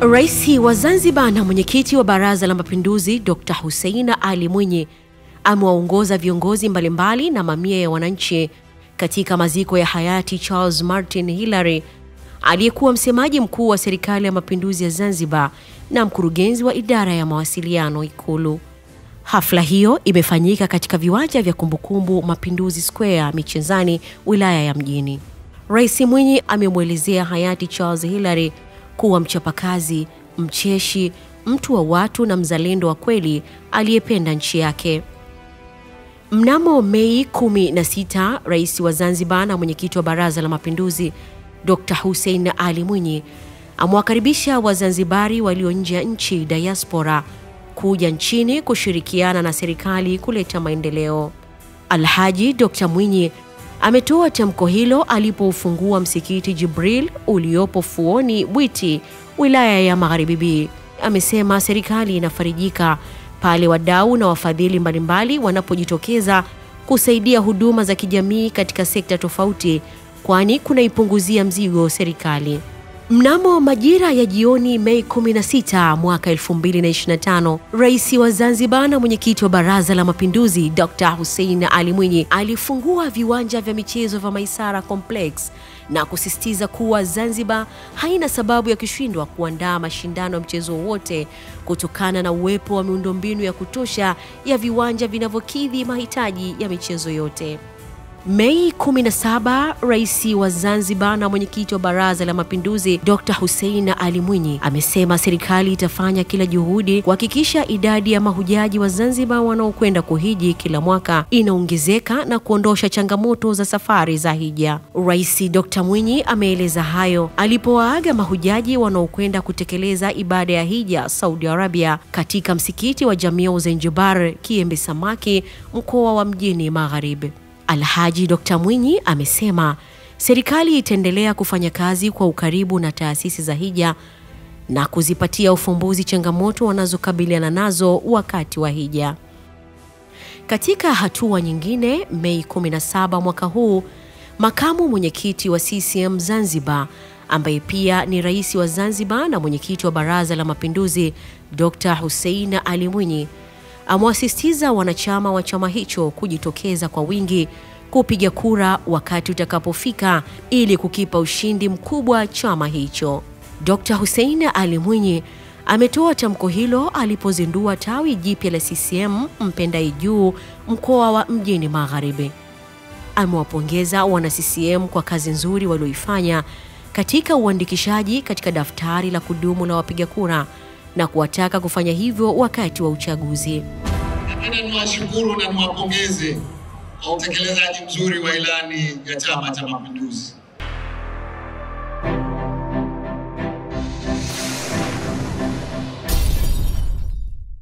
Rais wa Zanzibar na mwenyekiti wa Baraza la Mapinduzi Dr. Hussein Ali Mwinyi amewaongoza viongozi mbalimbali na mamia ya wananchi katika maziko ya hayati Charles Martin Hilary, aliyekuwa msemaji mkuu wa Serikali ya Mapinduzi ya Zanzibar na mkurugenzi wa idara ya mawasiliano Ikulu. Hafla hiyo imefanyika katika viwanja vya kumbukumbu Mapinduzi Square, Michenzani, wilaya ya Mjini. Rais Mwinyi amemwelezea hayati Charles Hilary kuwa mchapakazi, mcheshi, mtu wa watu na mzalendo wa kweli aliyependa nchi yake. Mnamo Mei 16, Rais wa Zanzibar na mwenyekiti wa Baraza la Mapinduzi Dr. Hussein Ali Mwinyi amewakaribisha Wazanzibari walio nje ya nchi, diaspora, kuja nchini kushirikiana na serikali kuleta maendeleo. Alhaji Dr. Mwinyi ametoa tamko hilo alipoufungua msikiti Jibril uliopo Fuoni Bwiti, wilaya ya Magharibi B. Amesema serikali inafarijika pale wadau na wafadhili mbalimbali wanapojitokeza kusaidia huduma za kijamii katika sekta tofauti, kwani kunaipunguzia mzigo serikali. Mnamo majira ya jioni Mei 16 mwaka 2025, Rais wa Zanzibar na mwenyekiti wa Baraza la Mapinduzi Dr. Hussein Ali Mwinyi alifungua viwanja vya michezo vya Maisara Complex na kusisitiza kuwa Zanzibar haina sababu ya kushindwa kuandaa mashindano ya mchezo wote kutokana na uwepo wa miundombinu ya kutosha ya viwanja vinavyokidhi mahitaji ya michezo yote. Mei 17, Rais wa Zanzibar na mwenyekiti wa Baraza la Mapinduzi Dr. Hussein Ali Mwinyi amesema serikali itafanya kila juhudi kuhakikisha idadi ya mahujaji wa Zanzibar wanaokwenda kuhiji kila mwaka inaongezeka na kuondosha changamoto za safari za hija. Rais Dr. Mwinyi ameeleza hayo alipowaaga mahujaji wanaokwenda kutekeleza ibada ya hija Saudi Arabia katika msikiti wa Jamia Zanzibar, Kiembe Samaki, mkoa wa Mjini Magharibi. Alhaji Dr. Mwinyi amesema serikali itaendelea kufanya kazi kwa ukaribu na taasisi za hija na kuzipatia ufumbuzi changamoto wanazokabiliana nazo wakati wa hija. Katika hatua nyingine, Mei 17 mwaka huu, makamu mwenyekiti wa CCM Zanzibar ambaye pia ni rais wa Zanzibar na mwenyekiti wa Baraza la Mapinduzi Dr. Hussein Ali Mwinyi amewasisitiza wanachama wa chama hicho kujitokeza kwa wingi kupiga kura wakati utakapofika ili kukipa ushindi mkubwa chama hicho. Dr. Hussein Ali Mwinyi ametoa tamko hilo alipozindua tawi jipya la CCM Mpendai Juu, mkoa wa Mjini Magharibi. Amewapongeza wana CCM kwa kazi nzuri walioifanya katika uandikishaji katika daftari la kudumu la wapiga kura na kuwataka kufanya hivyo wakati wa uchaguzi. Napenda niwashukuru na niwapongeze kwa utekelezaji mzuri wa ilani ya Chama cha Mapinduzi.